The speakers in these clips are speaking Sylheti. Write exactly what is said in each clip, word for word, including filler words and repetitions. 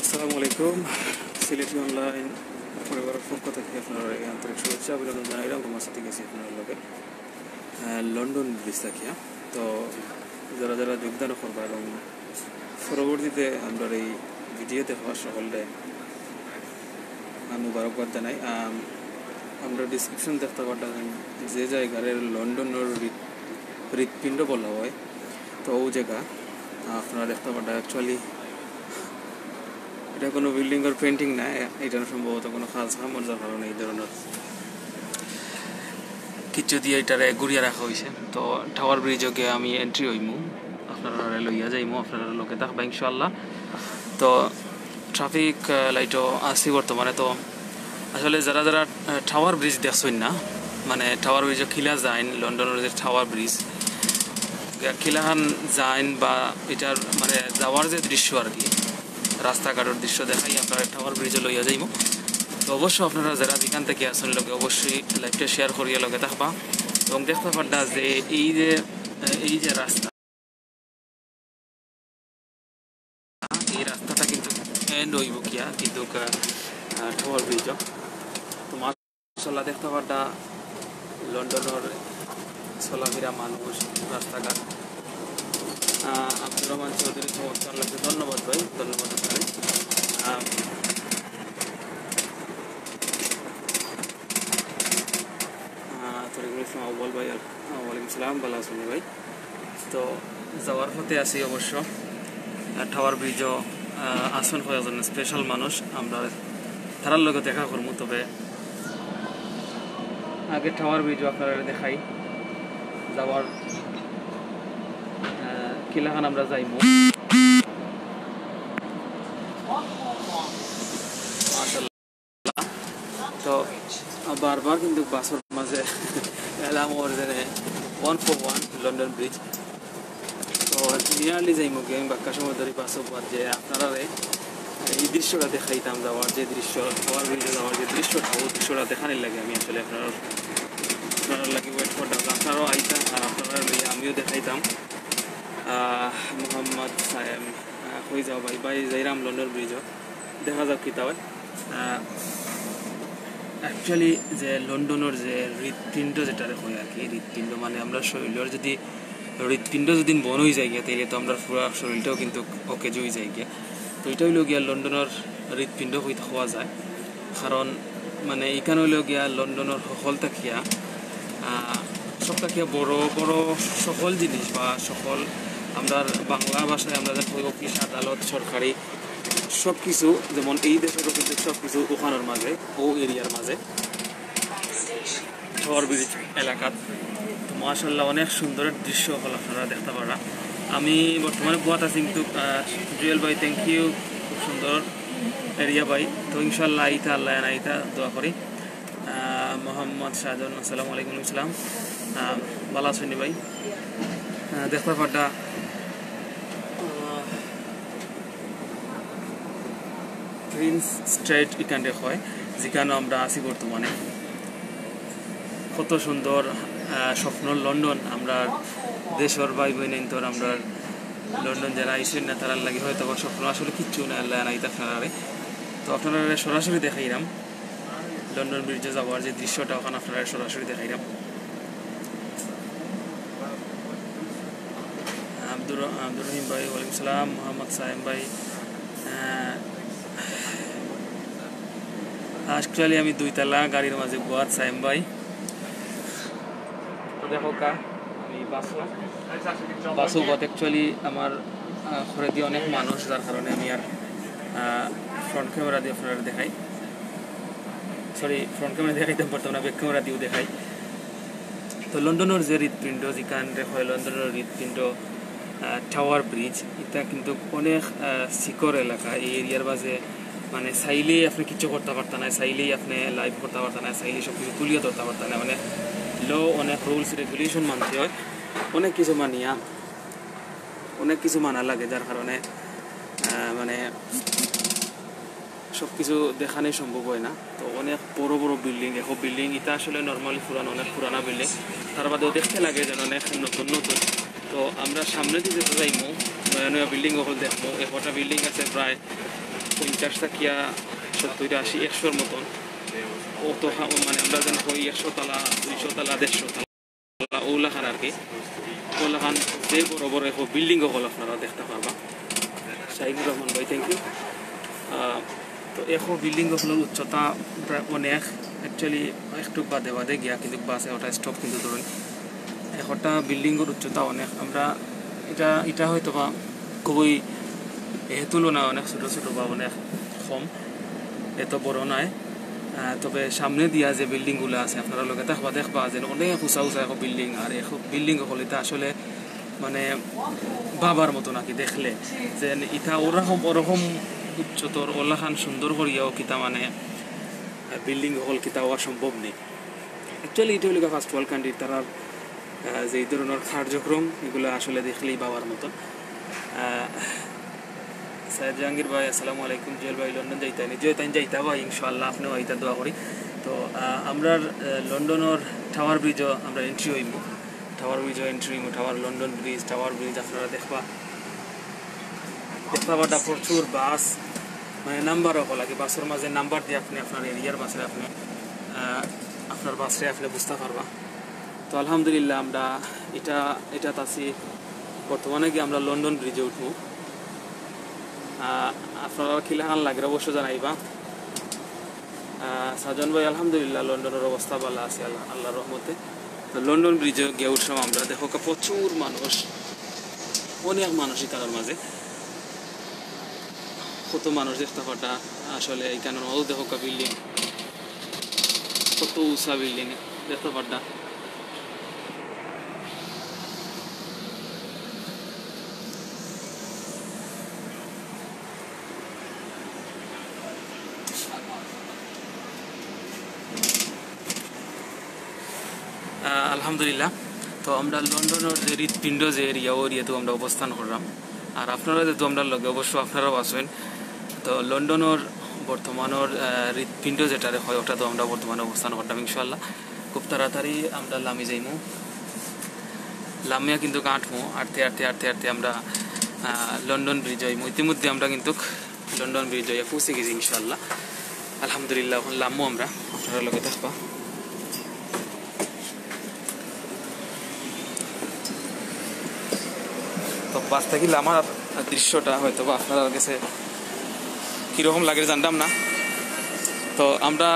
আসসালামু আলাইকুম। সিলেটি অনলাইন পরিবারের পক্ষ থাকি আপনারারে আন্তরিক শুভেচ্ছা অভিনন্দন জানাইলাম। রোমার সাথে গেছি আপনারার লগে, আহ, লন্ডন ব্রিজ থাকিয়া। তো যারা যারা যোগদান করবা এবং পরবর্তীতে আমরার এই ভিডিও দেখবা, সকলরে, আহ, মুবারকবাদ জানাই। আম, আমরা ডেসক্রিপশন দেখতা পারবা যে জাগারে লন্ডনর হৃদ-, হৃৎপিণ্ড বলা হয়, তো অউ জাগা আপনারা দেখতা পারবা। অ্যাকচুয়ালি ইটা কোনো বিল্ডিংর পেইন্টিং না, এ-, ইটা সম্ভবত কোনো কাজ কামর, যার কারণে ই ধরনর কিছু দিয়া ইটারে ঘুরিয়া রাখা অইছে। তো টাওয়ার ব্রিজো গিয়া আমি এন্ট্রি অইমু, আপনারারে লইয়া যাইমু, আপনারার লগে থাকবা ইনশাআল্লাহ। তো ট্রাফিক, আহ, লাইটও আছি বর্তমানে। তো আসলে যারা যারা, আহ, টাওয়ার ব্রিজ দেখছইন না, মানে টাওয়ার ব্রিজো কিলা যাইন, লন্ডনর যে টাওয়ার ব্রিজ, কিলাখান যাইন বা ইটার মানে যাওয়ার যে দৃশ্য আর কি, রাস্তাঘাটর দৃশ্য দেখাই আপনারারে টাওয়ার ব্রিজো লইয়া যাইমু। তো অবশ্য আপনারা যারা যেখান থাকি আছইন লগে অবশ্যই লাইভটা শেয়ার করিয়া লগে থাকবা এবং দেখতা পারবা যে এই যে, আহ, এই যে রাস্তা, এই রাস্তাটা কিন্তু এন্ড অইবো গিয়া কিন্তু, আহ, আহ, টাওয়ার ব্রিজো। তো মাশাআল্লাহ দেখতা পারবা লন্ডনর চলাফিরা মানুষ, রাস্তাঘাট। আহ, আব্দুর রহমান চৌধুরী, চমৎকার লাগছে, ধন্যবাদ ভাই, ধন্যবাদ আপনারে। আহ, আহ, তরিকুল ইসলাম আউয়াল ভাই, আহ, ওয়ালাইকুম সালাম, ভালা আছইন ভাই? তো যাওয়ার পথে আছি অবশ্য, আহ, টাওয়ার ব্রিজো, আহ, আছইন কয়েকজন স্পেশাল মানুষ, আমরা তারার লগে দেখা করমু। তবে আগে টাওয়ার ব্রিজো আপনারারে দেখাই যাওয়ার, আহ, কিলাখান আমরা যাইমু। মাশাআল্লাহ। তো বারবার কিন্তু বাসর মাঝে এলাম ওর জন্য one four one London bridge. তো নিয়ারলি যাইমু গিয়া, আমি বাক্কা সময় ধরি বাসো বওয়াত যে আপনারারে এই দৃশ্যটা দেখাইতাম, যাওয়ার যে দৃশ্য, টাওয়ার ব্রিজো যাওয়ার যে দৃশ্যটা, অউ দৃশ্যটা দেখানির লাগি আমি আসলে আপনারার, আপনারার লাগি ওয়েট করতাম। আপনারাও আইতা আর আপনারারে লইয়া আমিও দেখাইতাম। আহ, মোহাম্মদ সায়েম, আহ, কই যাও ভাই? ভাই যাইরাম লন্ডন ব্রিজো। দেখা যাউক কিতা অয়। আহ, actually যে লন্ডনর যে হৃৎপিণ্ড যেটারে কয় আর কি, হৃৎপিণ্ড মানে আমরার শরীলর যদি হৃৎপিণ্ড যদি বন্ধ অই যায় গিয়া, তাইলে তো আমরার পুরা শরীলটাও কিন্তু অকেজ অই যায় গিয়া। তো ইটা অইলো গিয়া লন্ডনর হৃৎপিণ্ড কইতে কওয়া যায়, কারণ মানে ইখান অইলো গিয়া লন্ডনর হকল থাকিয়া, আহ, সব থাকিয়া বড় বড় সকল জিনিস বা সকল, আমরার বাংলা ভাষায় আমরা যে কই অফিস আদালত সরকারি সব কিছু, যেমন এই দেশর কিন্তু সব কিছু অখানর মাঝে, অউ এরিয়ার মাঝে, টাওয়ার ব্রিজ এলাকাত। তো মাশাআল্লাহ অনেক সুন্দর দৃশ্য অকল আপনারা দেখতা পাররা। আমি বর্তমানে বওয়াত আছি কিন্তু, আহ, জুয়েল ভাই, thank you, খুব সুন্দর এরিয়া ভাই। তো ইনশাআল্লাহ আইতা, আল্লায় আনাইতা, দোয়া করি। আহ, মোহাম্মদ শাহজাহান, আসসালামু আলাইকুম। ওয়ালাইকুম সালাম। আহ, ভালা আছইন নি ভাই? আহ, দেখতা পাররা, আহ, গ্রিন স্ট্রিট ইখানরে কয়, যেখানো আমরা আছি বর্তমানে। কত সুন্দর, আহ, স্বপ্নর লন্ডন। আমরার দেশর ভাই বইনাইন্তর, আমরার লন্ডন যারা আইছইন না, তারার লাগি হয়তো বা স্বপ্ন আসলে কিচ্ছু না, আল্লায় আনাইতা আপনারারে। তো আপনারারে সরাসরি দেখাইরাম। লন্ডন ব্রিজো যাওয়ার যে দৃশ্যটা, অখান আপনারারে সরাসরি দেখাইরাম। আব্দুর, আব্দুর রহিম ভাই, ওয়ালাইকুম সালাম। মোহাম্মদ সায়েম ভাই, আহ, actually আমি দুইতলা গাড়ির মাঝে বওয়াত সায়েম ভাই। তো দেখউক্কা, আমি বাসো, বাসো বওয়াত actually আমার, আহ, ঘরেদি অনেক মানুষ, যার কারণে আমি আর, আহ, ফ্রন্ট ক্যামেরা দি আপনারারে দেখাই, সরি, ফ্রন্ট ক্যামেরা দেখাইতাম পারতাম না, ব্যাক ক্যামেরা দিও দেখাই। তো লন্ডনর যে হৃৎপিণ্ড, যেখানরে কয় লন্ডনর হৃৎপিণ্ড, আহ, টাওয়ার ব্রিজ, ইটা কিন্তু অনেক, আহ, শিকড় এলাকা। এই এরিয়ার মাঝে মানে চাইলেই আপনে কিচ্ছু করতা পারতা নায়, চাইলেই আপনে লাইভ করতা পারতা নায়, চাইলেই সব কিছু তুলিয়া ধরতা পারতা নায়। মানে ল, অনেক রুলস রেগুলেশন মানতে অয়, অনেক কিছু মানিয়া, অনেক কিছু মানা লাগে, যার কারণে, আহ, মানে সব কিছু দেখানি সম্ভব অয় না। তো অনেক বড় বড় বিল্ডিং, এখন বিল্ডিং ইটা আসলে নরমালি পুরান, অনেক পুরানা বিল্ডিং, তার বাদেও দেখতে লাগে যেন অনেক নতুন নতুন। তো আমরা সামনেদি যেতা যাইমু, নয়া নয়া বিল্ডিং অকল দেখমু। একটা বিল্ডিং আছে প্রায় পঞ্চাশ থাকিয়া সত্তর, আশি, একশোর মতন। অত হা-, মানে আমরা যেন কই একশো তালা, দুইশো তালা, দেড়শো তালা, ওলাখান আর কি। ওলাখান যে বড় বড় এখন বিল্ডিং অকল আপনারা দেখতা পারবা। শাহিনুর রহমান ভাই, থ্যাংক ইউ। তো এখন বিল্ডিং অকলর উচ্চতা প্রায় অনেক, অ্যাকচুয়ালি একটু বাদে বাদে গিয়া কিন্তু বাসে ওটা স্টপ কিন্তু ধরুন। একটা বিল্ডিংর উচ্চতা অনেক, আমরা এটা, এটা হয়তো বা খুবই এ তুলনায় অনেক ছোটো ছোটো বা অনেক কম, এত বড় নয়। আহ, তবে সামনে দিয়া যে বিল্ডিংগুলো আছে আপনারা লগে দেখবা, দেখবা যে অনেক উঁচা উঁচা এখন বিল্ডিং, আর এখন বিল্ডিং অকল এটা আসলে মানে ভাবার মতো নাকি দেখলে, যে ইটা ওরকম ওরকম উচ্চতর ওলাখান সুন্দর করিয়াও কিতা মানে বিল্ডিং অকল কিতা হওয়া সম্ভব নেই। অ্যাকচুয়ালি এটা হইল ফার্স্ট ওয়ার্ল্ড কান্ট্রি, তারা আহ, যে এই ধরনের কার্যক্রম এগুলো আসলে দেখলেই ভাবার মতন। আহ, সাইদ জাহাঙ্গীর ভাই, আসসালামু আলাইকুম। জুয়েল ভাই, লন্ডন যাইতা নি? জুয়েল, তাই যাইতা ভাই, ইনশাআল্লাহ, আপনিও আইতা দোয়া করি। তো আহ, আমরা আহ, লন্ডনের টাওয়ার ব্রিজও আমরা এন্ট্রি হইমু, টাওয়ার ব্রিজও এন্ট্রি হইমু, tower London bridge, tower bridge আপনারা দেখবা, দেখবা বাটা প্রচুর বাস, মানে নাম্বার অকল লাগে, বাসের মাঝে নাম্বার দিয়ে আপনি আপনার এরিয়ার বাসে আপনি আহ, আপনার বাসরে আপনি বুঝতে পারবা। তো আলহামদুলিল্লাহ, আমরা এটা, এটাত আছি। বর্তমানে কি আমরা লন্ডন ব্রিজে উঠবো। আহ, আপনারা কিলাখান লাগের অবশ্য জানাইবা। আহ, সাজন ভাই, আলহামদুলিল্লাহ, লন্ডনের অবস্থা ভালো আছে আল্লাহ, আল্লাহর রহমতে। তো লন্ডন ব্রিজে গিয়ে উঠলাম আমরা। দেখো, প্রচুর মানুষ, অনেক মানুষ এখানের মাঝে, কত মানুষ দেখতে পারতা আসলে এখানের মাঝে। দেখো, বিল্ডিং, কত উঁচা বিল্ডিং দেখতে পারতা। আহ, আলহামদুলিল্লাহ। তো আমরা লন্ডনের যে হৃৎপিণ্ড যে এরিয়া, ওই এরিয়াতেও আমরা অবস্থান করলাম। আর আপনারা যেহেতু আমরা লগে অবশ্য আপনারাও আছেন, তো লন্ডনের বর্তমানের আহ, হৃৎপিণ্ড যেটারে হয়, ওটাতেও আমরা বর্তমানে অবস্থান করলাম ইনশাআল্লাহ। খুব তাড়াতাড়ি আমরা লামি যাইমু, লামিয়া কিন্তু আটমু, আটতে আটতে আটতে আটতে আমরা আহ, লন্ডন ব্রিজ হইমু। ইতিমধ্যে আমরা কিন্তু লন্ডন ব্রিজ হইয়া পৌঁছে গেছি ইনশাআল্লাহ। আলহামদুলিল্লাহ, এখন লামমু আমরা, আপনারা লগে থাকবা। তো বাস থাকি লামার দৃশ্যটা হয়তো বা আপনার কাছে কীরকম লাগে জানতাম না। তো আমরা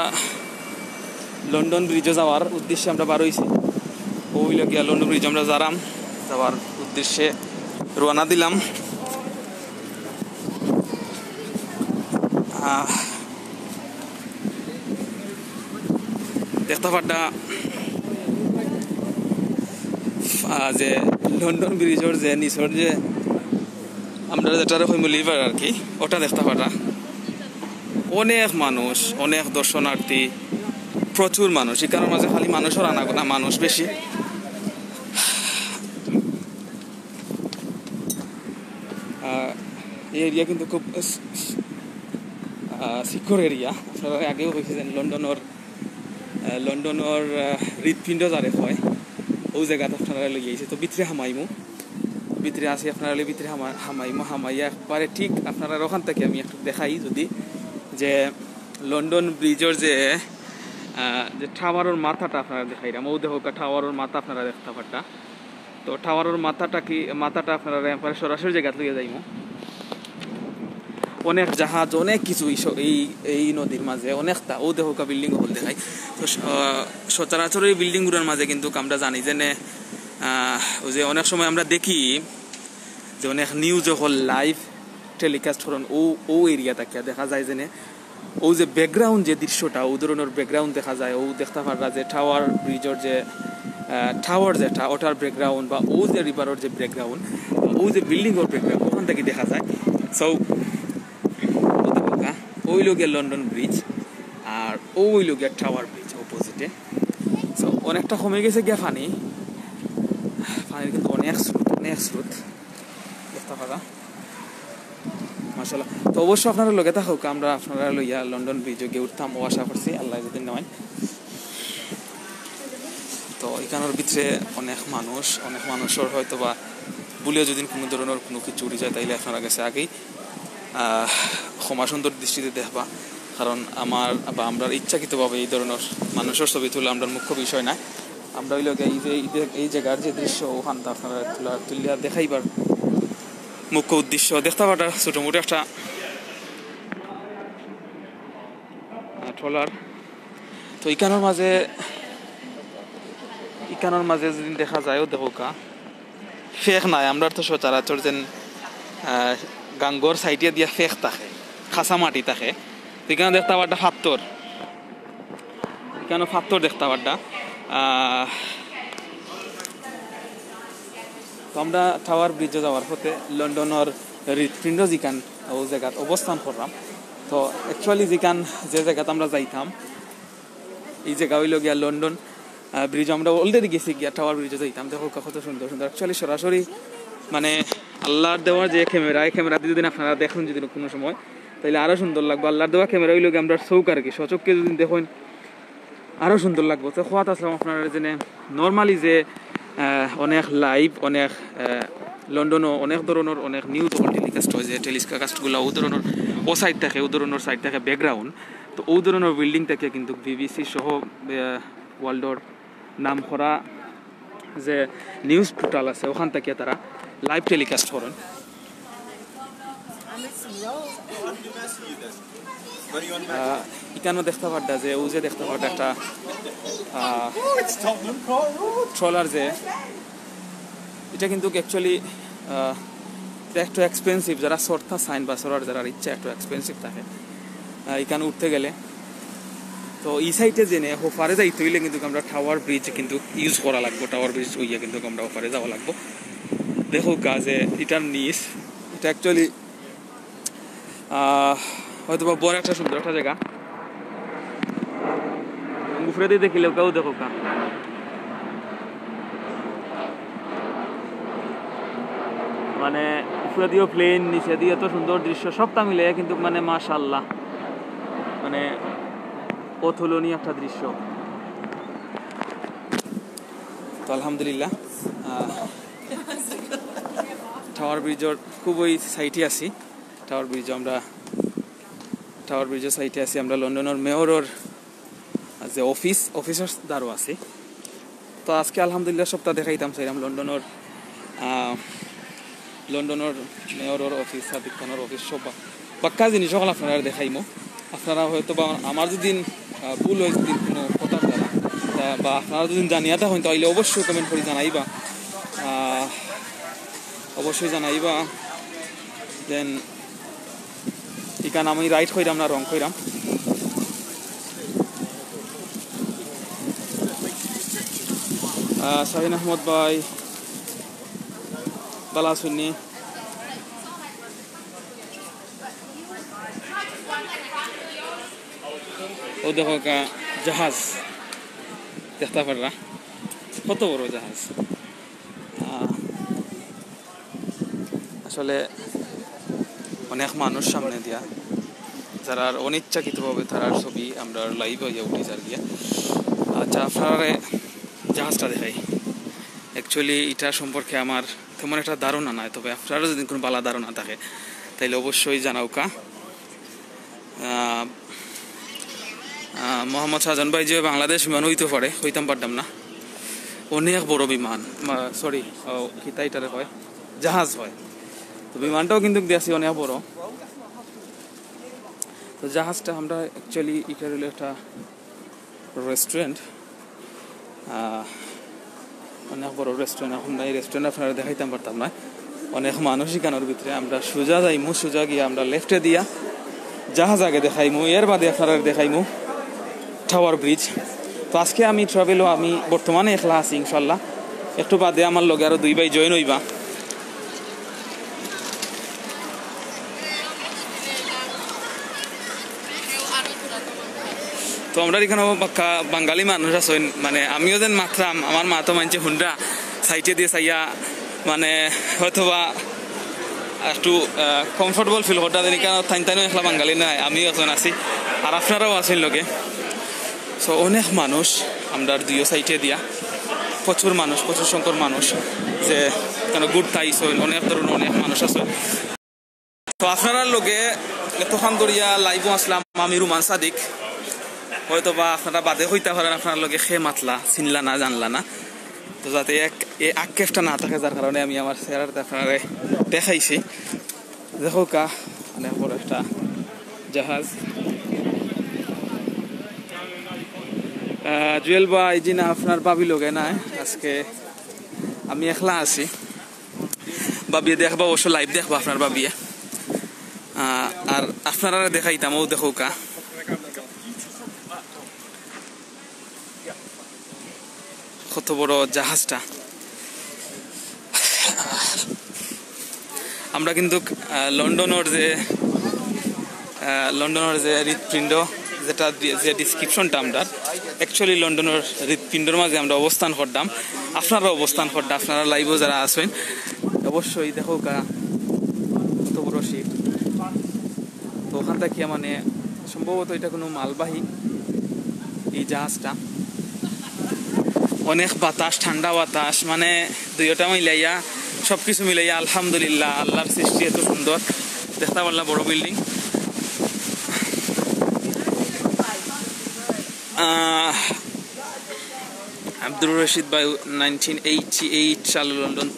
লন্ডন ব্রিজে যাওয়ার উদ্দেশ্যে আমরা বার হইছি। ওই লগিয়া লন্ডন ব্রিজ আমরা যারাম, যাওয়ার উদ্দেশ্যে রওনা দিলাম। আহ, দেখতে পারতা, আহ, যে লন্ডন ব্রিজর যে নিচর যে আমরা যেটারে কইমু লিভার আর কি, ওটা দেখতে পারতা। অনেক মানুষ, অনেক দর্শনার্থী, প্রচুর মানুষ। এখানের মাঝে খালি মানুষের আনাগোনা, মানুষ বেশি। আহ, এই এরিয়া কিন্তু খুব স-, স-, আহ, সিকিউর এরিয়া। আপনারা আগেও কইছি যে লন্ডনের, আহ, লন্ডনের, আহ, হৃৎপিণ্ড যারে কয়, ওই জায়গাতে আপনারা লই আইছে। তো ভিতরে হামাইমু, ভিতরে আছি, আপনারা লই ভিতরে হামা-, হামাইমু, হামাইয়া একবারে ঠিক আপনারা ওখান থেকে আমি একটু দেখাই যদি, যে লন্ডন ব্রিজর যে, আহ, যে টাওয়ারর মাথাটা আপনারা দেখাইলাম, ও দেখো টাওয়ারর মাথা আপনারা দেখতে পারতা। তো টাওয়ারর মাথাটা কি, মাথাটা আপনারা একবারে সরাসরি জায়গাত লইয়া যাইমু। অনেক জাহাজ, অনেক কিছু এই স-, এই, এই নদীর মাঝে অনেকটা, ও দেখো বিল্ডিং অকল দেখাই। তো স-, আহ, সচরাচর এই বিল্ডিংগুলোর মাঝে কিন্তু আমরা জানি যে নে, আহ, ওই যে অনেক সময় আমরা দেখি যে অনেক নিউজ অকল লাইভ টেলিকাস্ট করেন, ও, ও এরিয়া থাকিয়া দেখা যায় যে নে, ও যে ব্যাকগ্রাউন্ড যে দৃশ্যটা, ও ধরনের ব্যাকগ্রাউন্ড দেখা যায়, ও দেখতে পাররা যে টাওয়ার ব্রিজর যে, আহ, টাওয়ার যেটা, ওটার ব্যাকগ্রাউন্ড বা ও যে রিভারর যে ব্যাকগ্রাউন্ড, ও যে বিল্ডিংর ব্যাকগ্রাউন্ড, ওখান থেকে দেখা যায়। সো, ওই লগিয়া লন্ডন ব্রিজ, আর ওই লগিয়া টাওয়ার ব্রিজ অপোজিটে। সো, অনেকটা কমে গেছে গিয়া পানি, পানির কিন্তু অনেক স্রোত, অনেক স্রোত দেখতে পাররা। মাশাআল্লাহ। তো অবশ্য আপনারা লগে থাকুক, আমরা আপনারা লইয়া লন্ডন ব্রিজে গিয়ে উঠতাম, ও আশা করছি আল্লাহ যদি নেওয়ায়। তো এখানের ভিতরে অনেক মানুষ, অনেক মানুষের হয়তো বা ভুলে যদি কোনো ধরনের কোনো কিছু উঠে যায়, তাইলে আপনারা গেছে আগেই আহ, ক্ষমা সুন্দর দৃষ্টিতে দেখবা, কারণ আমার বা আমরার ইচ্ছাকৃতভাবে এই ধরনর মানুষর ছবি তোলা আমরার মুখ্য বিষয় নায়। আমরা অইলো গিয়া এই যে, এই যে, এই জাগার যে দৃশ্য, অখানতা আপনারারে তুলা, তুলিয়া দেখাইবার মুখ্য উদ্দেশ্য। দেখতা পাররা ছোটো মোটো একটা, আহ, ট্রলার। তো ইখানর মাঝে, ইখানর মাঝে যদি দেখা যায়, অউ দেখউক্কা, ফেক নাই, আমরার তো সচরাচর যেন, আহ, গাঙ্গর সাইডে দিয়া ফেক থাকে, খাসা মাটি থাকে। তো ইখানো দেখতা পাররা পাত্থর, ইখানো পাত্থর দেখতা পাররা। আহ, তো আমরা টাওয়ার ব্রিজে যাওয়ার পথে লন্ডনর হৃৎপিণ্ড যেখান, অউ জাগাত অবস্থান করলাম। তো actually যেখান, যে জাগাত আমরা যাইতাম, এই জাগা অইলো গিয়া লন্ডন, আহ, ব্রিজ। আমরা already গেছি গিয়া টাওয়ার ব্রিজে যাইতাম। দেখউক্কা কত সুন্দর সুন্দর। Actually সরাসরি মানে আল্লার দেওয়া যে ক্যামেরা, এই ক্যামেরা দিয়া যদি আপনারা দেখইন যদি কুনু সময়, তাইলে আরও সুন্দর লাগবো। আল্লার দেওয়া ক্যামেরা অইলো গিয়া আমরার চউখ আর কি, স্বচক্ষে যদি দেখইন আরও সুন্দর লাগবো। তো কওয়াত আছলাম আপনারারে যেন normally যে, আহ, অনেক live, অনেক, আহ, লন্ডনো অনেক ধরনর অনেক news অকল telecast অয়, যে telecastগুলা অউ ধরনর অউ side থাকে, অউ ধরনর side থাকে background। তো অউ ধরনর building থাকিয়া কিন্তুক বিবিসি সহ, আহ, worldর নাম করা যে news portal আছে, অখান থাকিয়া তারা live telecast করইন। আহ, ইখানো দেখতা পাররা যে, অউ যে দেখতা পাররা একটা, আহ, ট্রলার যে, ইটা কিন্তুক actually, আহ, ইটা একটু expensive, যারা চড়তা চাইন বা চড়ার যারার ইচ্ছা একটু expensive থাকে, আহ, ইখান উঠতে গেলে। তো ই সাইডে যেন অউ পারে যাইতে অইলে কিন্তুক আমরা টাওয়ার ব্রিজ কিন্তুক use করা লাগবো, টাওয়ার ব্রিজ অইয়া কিন্তুক আমরা অউ পারে যাওয়া লাগবো। দেখউক্কা যে ইটার নিচ, ইটা actually, আহ, হয়তো বা বড় একটা সুন্দর একটা জাগা। উপরেদি দেখিলে অউ দেখউক্কা, মানে উপরেদিও plane, নিচেদি এত সুন্দর দৃশ্য, সবটা মিলে কিন্তুক মানে মাশাআল্লাহ, মানে অতুলনীয় একটা দৃশ্য। তো আলহামদুলিল্লাহ, আহ, টাওয়ার ব্রিজর খুবই সাইডে আছি। টাওয়ার ব্রিজ আমরা, টাওয়ার ব্রিজর সাইডে আছি আমরা। লন্ডনর মেয়রর যে অফিস, অফিসর দ্বারও আছি। তো আজকে আলহামদুলিল্লাহ সবটা দেখাইতাম চাইলাম লন্ডনর, আহ, লন্ডনর মেয়রর অফিস, সাদিক খানর অফিস, সব বা-, বাক্কা জিনিস অকল আপনারারে দেখাইমু। আপনারা হয়তো বা আমার যদি, আহ, ভুল অয় যদি কুনু কথার দ্বারা, তা বা আপনারা যদি জানিয়া থাকইন, তাইলে অবশ্যই comment করি জানাইবা, আহ, অবশ্যই জানাইবা। Then ইখান আমি right কইরাম না wrong কইরাম? আহ, শাহিন আহমদ ভাই, ভালা আছইন নি? অউ দেখউক্কা, জাহাজ দেখতা পাররা, কত বড় জাহাজ। আহ, আসলে অনেক মানুষ সামনে দিয়া, যারার অনিচ্ছাকৃতভাবে তারার ছবি আমরার live অইয়া উঠি যার গিয়া। আচ্ছা, আপনারারে জাহাজটা দেখাই। Actually ইটার সম্পর্কে আমার তেমন একটা ধারণা নাই, তবে আপনারার যদি কুনু ভালা ধারণা থাকে, তাইলে অবশ্যই জানাউক্কা। আহ, আহ, মোহাম্মদ শাহজাহান ভাই যে বাংলাদেশ বিমান অইতো পারে, কইতাম পারতাম না। অনেক বড় বিমান, মা-, sorry, ও, কিতা ইটারে কয়? জাহাজ কয়। তো বিমানটাও কিন্তুক দেখছি অনেক বড়। তো জাহাজটা আমরা actually ইখান অইলো একটা restaurant, আহ, অনেক বড় restaurant। এখন এই restaurant আপনারারে দেখাইতাম পারতাম না, অনেক মানুষ ইখানর ভিতরে। আমরা সোজা যাইমু, সোজা গিয়া আমরা left-এ দিয়া জাহাজ আগে দেখাইমু, এর বাদে আপনারারে দেখাইমু টাওয়ার ব্রিজ। তো আজকে আমি travel-ও, আমি বর্তমানে একলা আছি, ইনশাআল্লাহ একটু বাদে আমার লগে আরো দুই ভাই join অইবা। তো আমরার ইখানো বাক্কা বাঙালি মানুষ আছইন, মানে আমিও যেন মাতরাম, আমার মাতো মানষে হুনরা, side-এ দিয়া চাইয়া, মানে হয়তো বা একটু, আহ, comfortable feel কররা, যেন ইখানো তাইন তাইনও একলা বাঙালি নায়, আমিও একজন আছি, আর আপনারাও আছইন লগে। So অনেক মানুষ আমরার দুইও side-এ দিয়া, প্রচুর মানুষ, প্রচুর সংখ্যক মানুষ, যে ইখানো ঘুরতা আইছইন, অনেক ধরনর অনেক মানুষ আছইন। তো আপনারার লগে এতক্ষণ ধরিয়া লাইভও আছলাম আমি, রুমান সাদিক। হয়তো বা আপনারা বাদে কইতা পারেন, আপনারার লগে কে মাতলা, চিনলা না, জানলা না। তো যাতে এক, এই আক্ষেপটা না থাকে, যার কারণে আমি আমার চেহারাটা আপনারারে দেখাইছি। দেখউক্কা, অনেক বড় একটা জাহাজ। আহ, জুয়েল ভাই, জি না, আপনার ভাবি লগে নাই, আজকে আমি একলা আছি। ভাবিয়ে দেখবা, অবশ্য লাইভ দেখবা আপনার ভাবিয়ে। আহ, আর আপনারারে দেখাইতাম, অউ দেখউক্কা। কত বড় জাহাজটা। আমরা কিন্তু, আহ, লন্ডনর যে, আহ, লন্ডনর যে হৃৎপিণ্ড, যেটা দি-, যে ডেসক্রিপশনটা আমরা, actually লন্ডনর হৃৎপিণ্ডর মাঝে আমরা অবস্থান করতাম। আপনারা অবস্থান করতাম, আপনারা লাইভও যারা আছেন, অবশ্যই দেখউক্কা কত বড় শিপ। তো ওখান থেকে মানে সম্ভবত এটা কোনো মালবাহী, এই জাহাজটা। অনেক বাতাস, ঠান্ডা বাতাস, মানে দুইটা মিলাইয়া, সব কিছু মিলাইয়া আলহামদুলিল্লাহ, আল্লাহর সৃষ্টি এত সুন্দর। দেখতে পারলাম বড় বিল্ডিং। আহ, আব্দুর রশিদ ভাই নাইনটিন এইটি এইট সালে লন্ডন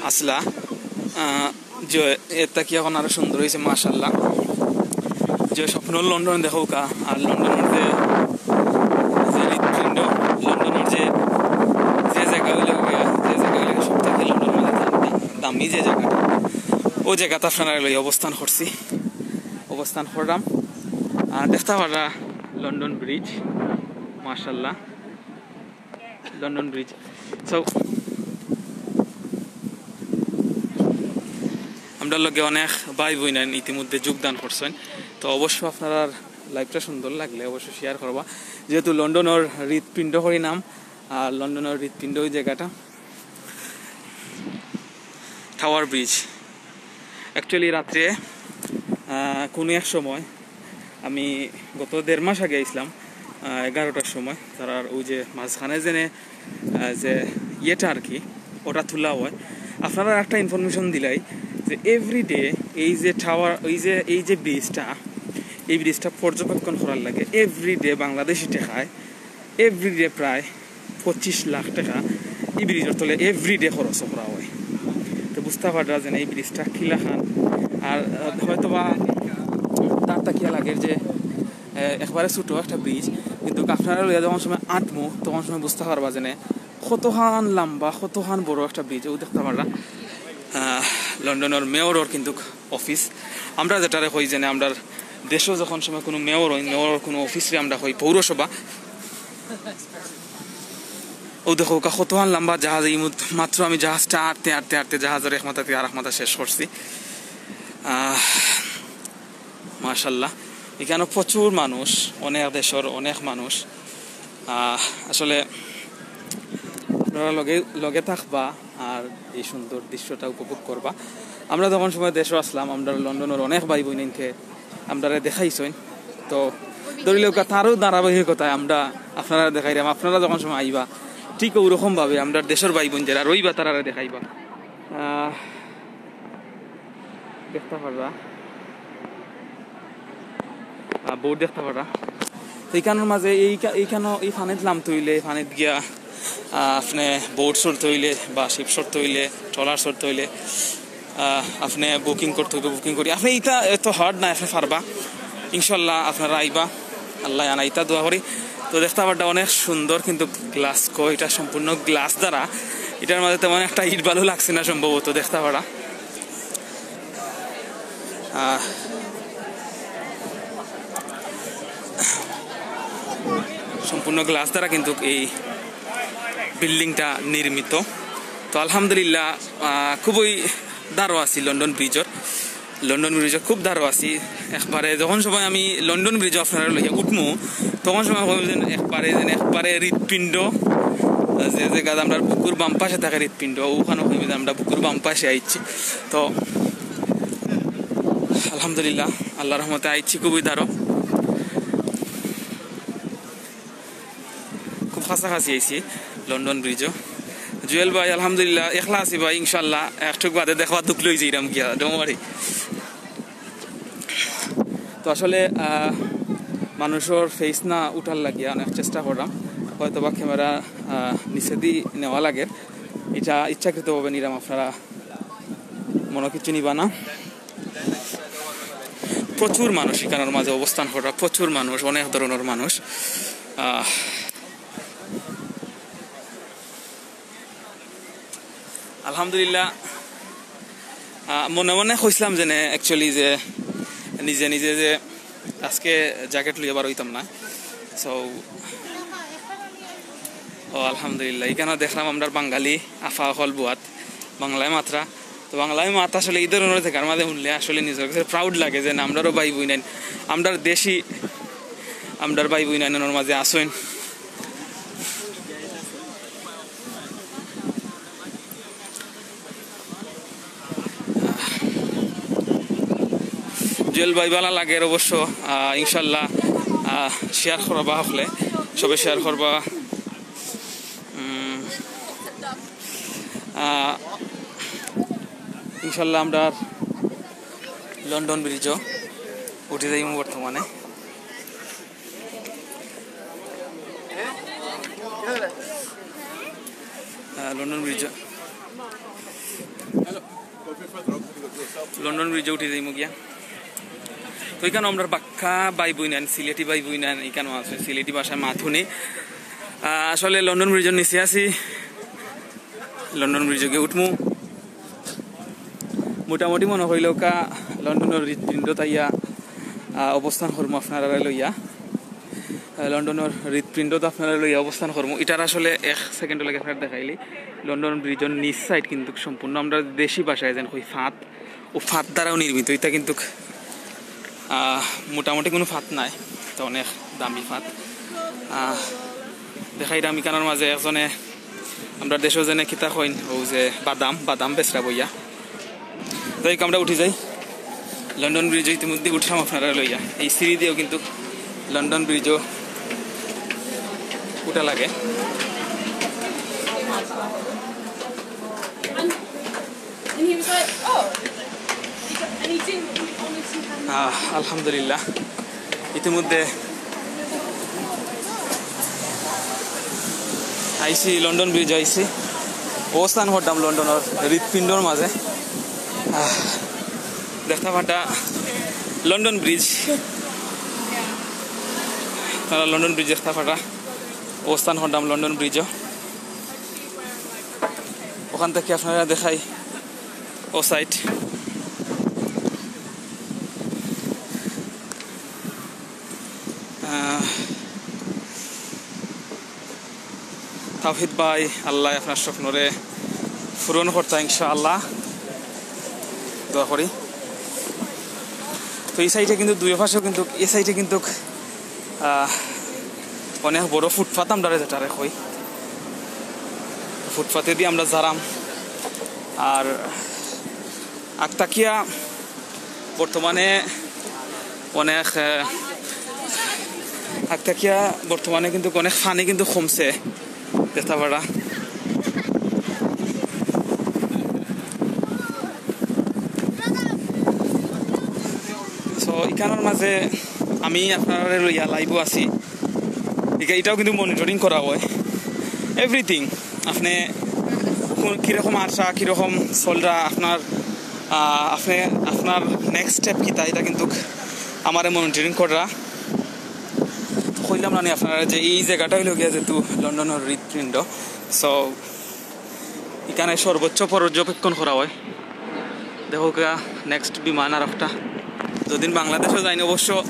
আসলা। আহ, যে এর থাকি এখন আরো সুন্দর হইছে, মাশাআল্লাহ। যে স্বপ্ন লন্ডন দেখউক্কা, আর লন্ডনর যে, যে হৃৎপিণ্ড, লন্ডনর যে, যে জাগা অইলো গিয়া, যে জাগা অইলো গিয়া সব থাকি লন্ডনর মাঝে দাম-, দামি যে জাগাটা, অউ জাগাত আপনারারে লই অবস্থান করছি, অবস্থান করলাম। আর দেখতে পাররা লন্ডন ব্রিজ, মাশাআল্লাহ। London bridge. So, আমরার লগে অনেক ভাই বইন ইতিমধ্যে যোগদান করছেন। তো অবশ্য আপনারার লাইভটা সুন্দর লাগলে অবশ্য শেয়ার করবা, যেহেতু লন্ডনর হৃৎপিণ্ড করি নাম, আর লন্ডনর হৃৎপিণ্ড অউ জাগাটা। Tower bridge. Actually রাত্রে, আহ, কোনো এক সময় আমি গত দেড় মাস আগে আইছলাম, আহ, এগারোটার সময়, তারার অউ যে মাঝখানে যেনে, আহ, যে ইয়েটা আর কি, ওটা তুলা হয়। আপনারারে একটা ইনফরমেশন দিলাই যে এভরিডে এই যে টাওয়ার, এই যে, এই যে ব্রিজটা, এই ব্রিজটা পর্যবেক্ষণ করার লাগি এভরিডে বাংলাদেশি টেকায় এভরিডে প্রায় পঁচিশ লাখ টেকা ই ব্রিজর তলে এভরিডে খরচ করা হয়। তো বুঝতা পাররা যেন ই ব্রিজটা কিলাখান। আর, আহ, হয়তো বা তার তাকিয়া লাগে যে, আহ, একবারে ছোট একটা ব্রিজ, কিন্তু আপনারারে লইয়া যখন সময় আটমু, তখন সময় বুঝতা পারবা যেন কতখান লম্বা, কতখান বড় একটা ব্রিজ। অউ দেখতা পাররা, আহ, লন্ডনর মেয়রর কিন্তু অফিস। আমরা যেটারে কই যেন, আমরার দেশো যখন সময় কোনো মেয়র অইন, মেয়রর কোনো অফিসরে আমরা কই পৌরসভা। অউ দেখউক্কা কতখান লম্বা জাহাজ, এই মুহূর্ত-, মাত্র আমি জাহাজটা আটতে, আটতে, আটতে জাহাজর এক মাথা থাকি আরক মাথা শেষ করছি। আহ, মাশাআল্লাহ, ইখানো প্রচুর মানুষ, অনেক দেশর অনেক মানুষ। আহ, আসলে আপনারা লগে, লগে থাকবা আর এই সুন্দর দৃশ্যটা উপভোগ করবা। আমরা যখন সময় দেশো আছলাম, আমরার লন্ডনর অনেক ভাই বইনাইন্তে আমরারে দেখাইছইন। তো ধরিলউক্কা তারও ধারাবাহিকতায় আমরা আপনারারে দেখাইরাম। আপনারা যখন সময় আইবা, ঠিক অউ রকম ভাবে আমরার দেশর ভাই বইন যেরা রইবা তারারে দেখাইবা। আহ, দেখতা পাররা, আহ, বোর্ড দেখতা পাররা। তো ইখানর মাঝে এই কা-, ইখানো, ই পানিত লামতে অইলে, পানিত গিয়া, আহ, আপনে বোর্ড চড়তে অইলে বা শিপ চড়তে অইলে, ট্রলার চড়তে অইলে, আহ, আপনে বুকিং করতে অইবো, বুকিং করি। আপনে ইটা এত হার্ড না, আপনে পারবা। ইনশাআল্লাহ আপনারা আইবা, আল্লায় আনাইতা দোয়া করি। তো দেখতা পাররা অনেক সুন্দর কিন্তু গ্লাস কো, ইটা সম্পূর্ণ গ্লাস দ্বারা। ইটার মাঝে তেমন একটা ইট বালু লাগছে না সম্ভবত, দেখতা পাররা। আহ, সম্পূর্ণ গ্লাস দ্বারা কিন্তু এই বিল্ডিংটা নির্মিত। তো আলহামদুলিল্লাহ, আহ, খুবই ধারো আছি লন্ডন ব্রিজর। লন্ডন ব্রিজর খুব ধারো আছি। একবারে যখন সময় আমি লন্ডন ব্রিজো আপনারারে লইয়া উঠমু, তখন সময় কইমু যেন একবারে, যেন একবারে হৃৎপিণ্ড, যে জাগাত আমরার বুকুর বাম পাশে থাকে হৃৎপিণ্ড, অখানো কইমু যে আমরা বুকুর বাম পাশে আইছি। তো আলহামদুলিল্লাহ, আল্লাহর রহমতে আইছি খুবই ধারো। খুব কাছাকাছি আইছি লন্ডন ব্রিজো। জুয়েল ভাই, আলহামদুলিল্লাহ, একলা আছি ভাই, ইনশাআল্লাহ, একটুক বাদে দেখবা, দুখ লই যাইরাম গিয়া, don't worry। তো আসলে, আহ, মানুষর ফেস না উঠার লাগিয়া অনেক চেষ্টা করলাম, হয়তো বা ক্যামেরা, আহ, নিচেদি নেওয়া লাগে, ইটা ইচ্ছাকৃতভাবে নিলাম, আপনারা মনো কিচ্ছু নিবা না। প্রচুর মানুষ ইখানর মাঝে অবস্থান করা, প্রচুর মানুষ, অনেক ধরনর মানুষ। আহ, আলহামদুলিল্লাহ। আহ, মনে মনে কইছিলাম যে নে, actually যে নিজে নিজে যে আজকে জ্যাকেট লইয়া বার অইতাম না। So, ও আলহামদুলিল্লাহ, ইখানো দেখলাম আমরার বাঙালি আফা অকল বুয়াত বাংলায় মাতরা। তো বাংলায় মাত আসলে ই ধরনর জাগার মাঝে হুনলে আসলে নিজর কাছে proud লাগে যে না, আমরারও ভাই বইনাইন, আমরার দেশি, আমরার ভাই বইনাইনর মাঝে আছইন। জুয়েল ভাই, ভালা লাগের অবশ্য, আহ, ইনশাল্লাহ, আহ, শেয়ার করবা হকলে, সবে শেয়ার করবা। উম, আহ, ইনশাল্লাহ আমরা লন্ডন ব্রিজও উঠি যাইমু বর্তমানে। আহ, লন্ডন ব্রিজ, লন্ডন ব্রিজে উঠি যাইমু গিয়া। তো ইখানো আমরার বাক্কা ভাই বইনাইন, সিলেটি ভাই বইনাইন, ইখানো আছে, সিলেটি ভাষায় মাতুনি। আহ, আসলে লন্ডন ব্রিজর নিচে আছি, লন্ডন ব্রিজে গিয়া উঠমু। মোটামুটি মনো অইলো কা লন্ডনর হৃৎপিণ্ডত আইয়া, আহ, অবস্থান করমু আপনারারে লইয়া। আহ, লন্ডনর হৃৎপিণ্ডত আপনারারে লইয়া অবস্থান করমু। ইটার আসলে এক সেকেন্ডর লাগি আপনারারে দেখাইলি, লন্ডন ব্রিজর নিচ সাইড কিন্তুক সম্পূর্ণ আমরা দেশি ভাষায় যেন কই ফাঁদ, ও ফাঁদ দ্বারাও নির্মিত। ইটা কিন্তুক, আহ, মোটামুটি কুনু ফাঁদ নায়, ইটা অনেক দামি ফাঁদ। আহ, দেখাইরাম ইখানর মাঝে একজনে আমরার দেশো যেনে কিতা কইন, অউ যে বাদাম, বাদাম বেচরা বইয়া। যাই হোক, আমরা উঠি যাই। লন্ডন ব্রিজও ইতিমধ্যে উঠলাম আপনারারে লইয়া। এই সিঁড়ি দিয়াও কিন্তুক লন্ডন ব্রিজও উঠা লাগে। And he was like, "Oh." And he didn't, he honestly had no আহ, আলহামদুলিল্লাহ, ইতিমধ্যে আইছি, লন্ডন ব্রিজ আইছি, অবস্থান করতাম লন্ডনর হৃৎপিণ্ডর মাঝে। আহ, দেখতা পাররা লন্ডন ব্রিজ, তারা লন্ডন ব্রিজ দেখতা পাররা, অবস্থান করতাম লন্ডন ব্রিজও। ওখান থাকি আপনারারে দেখাই অউ সাইড। আহ, তাওহিদ ভাই, আল্লায় আপনার স্বপ্নরে পূরণ করতা ইনশাআল্লাহ, দোয়া করি। তো ই সাইডে কিন্তুক দুইও পাশেও কিন্তুক, ই সাইডে কিন্তুক, আহ, অনেক বড় ফুটপাত আমরারে যেটারে কই, ফুটপাতেদি আমরা যারাম। আর আগ থাকিয়া বর্তমানে অনেক, আহ, আগ থাকিয়া বর্তমানে কিন্তুক অনেক পানি কিন্তুক কমছে, দেখতা পাররা। So, ইখানর মাঝে আমি আপনারারে লইয়া লাইভও আছি। ইটা, ইটাও কিন্তুক মনিটরিং করা অয়, এভরিথিং। আপনে কোন, কিরকম আররা, কিরকম চলরা, আপনার, আহ, আপনে, আপনার নেক্সট স্টেপ কিতা, ইটা কিন্তুক আমারে মনিটরিং কররা। তো কইলাম না নি আপনারারে যে ই জাগাটা অইলো গিয়া যেহেতু লন্ডনর হৃৎপিণ্ড, so ইখানে সর্বোচ্চ পর্যবেক্ষণ করা অয়। দেখউক্কা, নেক্সট বিমান আরোকটা। যদিন বাংলাদেশো যাইন, অবশ্য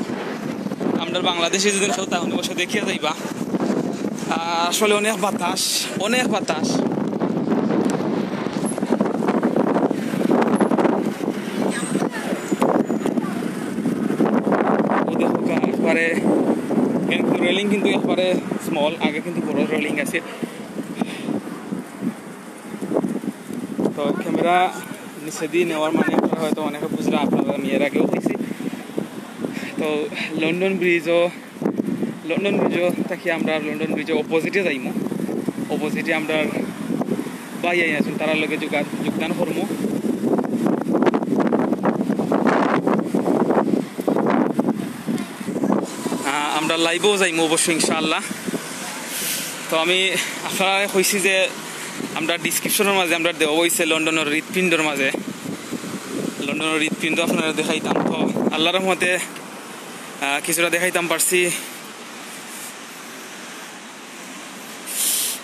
আমরার বাংলাদেশি যদিন কেউ থাকইন, অবশ্য দেখিয়া যাইবা। আহ, আসলে অনেক বাতাস, অনেক বাতাস। অউ দেখউক্কা, একবারে, কিন্তু রেলিং কিন্তু একবারে স্মল, আগে কিন্তু বড় রেলিং আছে। তো ক্যামেরা নিচেদি নেওয়ার মানে আপনারা হয়তো অনেকে বুঝরা, আপনারারে আমি এর আগেও কইছি। তো লন্ডন ব্রিজও, লন্ডন ব্রিজও থাকি আমরা লন্ডন ব্রিজর অপোজিটে যাইমু। অপোজিটে আমরার ভাইয়াইন আছইন, তারার লগে যোগা-, যোগদান করমু। আহ, আমরা লাইভও যাইমু অবশ্যই ইনশাআল্লাহ। তো আমি আপনারারে কইছি যে আমরা ডেসক্রিপশনর মাঝে আমরা দেওয়া অইছে লন্ডনর হৃৎপিণ্ডর মাঝে, লন্ডনর হৃৎপিণ্ড আপনারারে দেখাইতাম। তো আল্লাহর রহমতে আহ, কিছুটা দেখাইতাম পারছি।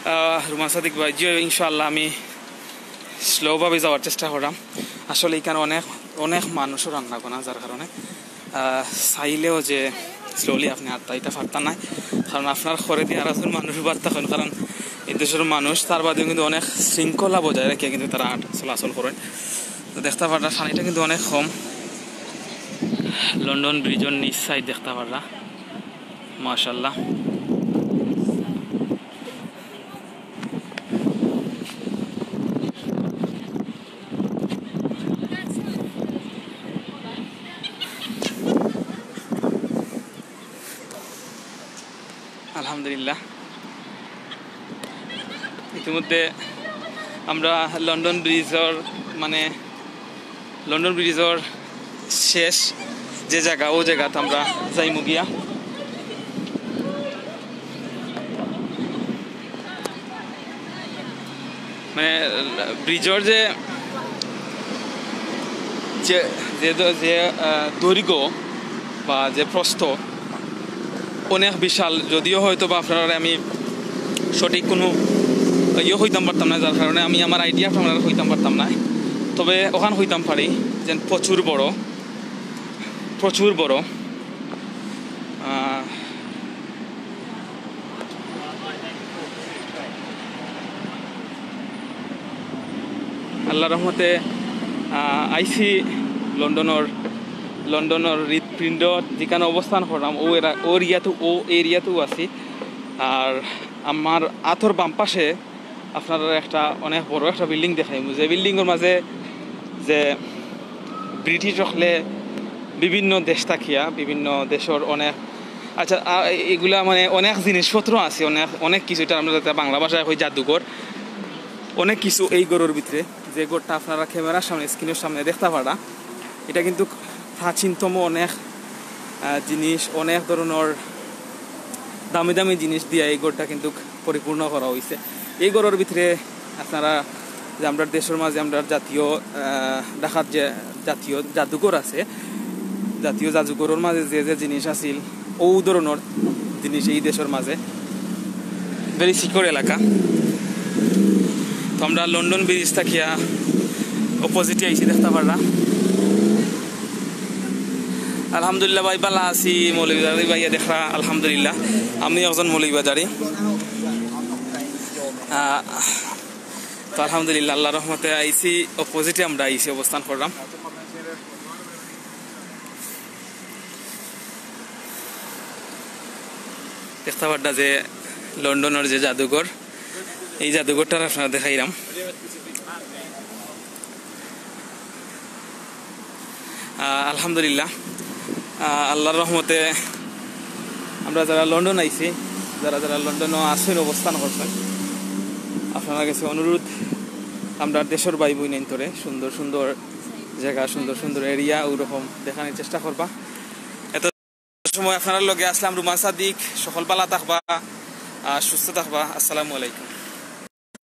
আহ, রুমান সাদিক ভাই, জি ইনশাআল্লাহ আমি স্লোভাবে যাওয়ার চেষ্টা করলাম। আসলে এখানে অনেক অনেক মানুষও রান্না করা, যার কারণে আহ, চাইলেও যে স্লোলি আপনি আটটা এটা পারতা নাই, কারণ আপনার ঘরে দিয়ে আর একজন মানুষ বার্তা করেন, কারণ এই দেশের মানুষ তার বাদেও কিন্তু অনেক শৃঙ্খলা বজায় রাখিয়া কিন্তু তারা আট চলাচল করেন। তো দেখতে পাররা পানিটা কিন্তু অনেক কম। লন্ডন ব্রিজর নিচ সাইড দেখতে পাররা, মাশাআল্লাহ। আলহামদুলিল্লাহ, ইতিমধ্যে আমরা লন্ডন ব্রিজর, মানে লন্ডন ব্রিজর শেষ যে জায়গা, ও জায়গাত আমরা যাইমু গিয়া। মানে ব্রিজর যে যে যে দ- যে আহ, দৈর্ঘ্য বা যে প্রস্থ অনেক বিশাল। যদিও হয়তো বা আপনারারে আমি সঠিক কোনো ইয়ে কইতাম পারতাম না, যার কারণে আমি আমার আইডিয়া আপনারারে কইতাম পারতাম না। তবে ওখান কইতাম পারি যে প্রচুর বড়, প্রচুর বড়। আহ, আল্লাহর রহমতে আহ, আইছি লন্ডনর, লন্ডনর হৃৎপিণ্ড যেখানে অবস্থান করলাম, ও এরা ও এরিয়াতে ও এরিয়াতেও আছি। আর আমার আতর বাম পাশে আপনারারে একটা অনেক বড় একটা বিল্ডিং দেখাইমু, যে বিল্ডিংর মাঝে যে ব্রিটিশ অকলে বিভিন্ন দেশ থাকিয়া বিভিন্ন দেশর অনেক, আচ্ছা, আ, এগুলা মানে অনেক জিনিসপত্র আছে, অনেক অনেক কিছু। এটা আমরা যাতে বাংলা ভাষায় কই জাদুঘর, অনেক কিছু এই ঘরর ভিতরে, যে ঘরটা আপনারা ক্যামেরার সামনে, স্ক্রিনর সামনে দেখতে পারা। এটা কিন্তু প্রাচীনতম অনেক আহ, জিনিস, অনেক ধরনের দামি দামি জিনিস দিয়া এই ঘরটা কিন্তু পরিপূর্ণ করা হইছে। এই ঘরর ভিতরে আপনারা যে আমরা দেশের মাঝে আমরা জাতীয় আহ, ঢাকার যে জাতীয় জাদুঘর আছে, জাতীয় জাদুঘরর মাঝে যে যে জিনিস আছিল, ও ধরনের জিনিস এই দেশের মাঝে। ভেরি সিকিউর এলাকা। তো আমরা লন্ডন ব্রিজ থাকিয়া অপোজিটে আইছি, দেখতে পাররা। আলহামদুলিল্লাহ ভাই, ভালা আছি। মৌলভীবাজারি ভাইয়া দেখরা, আলহামদুলিল্লাহ। আমি একজন মৌলভীবাজারি। আহ, তো আলহামদুলিল্লাহ, আল্লাহর রহমতে আইছি, অপোজিটে আমরা আইছি, অবস্থান করলাম। দেখতে পাররা যে লন্ডনের যে জাদুঘর, এই জাদুঘরটা আপনারা দেখাইলাম। আহ, আলহামদুলিল্লাহ, আহ, আল্লাহর রহমতে আমরা যারা লন্ডন আইছি, যারা যারা লন্ডনও আছেন, অবস্থান করছেন, আপনারা কাছে অনুরোধ, আমরা দেশের ভাই বইনাইন্তরে সুন্দর সুন্দর জায়গা, সুন্দর সুন্দর এরিয়া ওরকম দেখানোর চেষ্টা করবা। এত সময় আপনারার লগে আসলাম রুমান সাদিক। সকল ভালা থাকবা, আহ, সুস্থ থাকবা। আসসালামু আলাইকুম।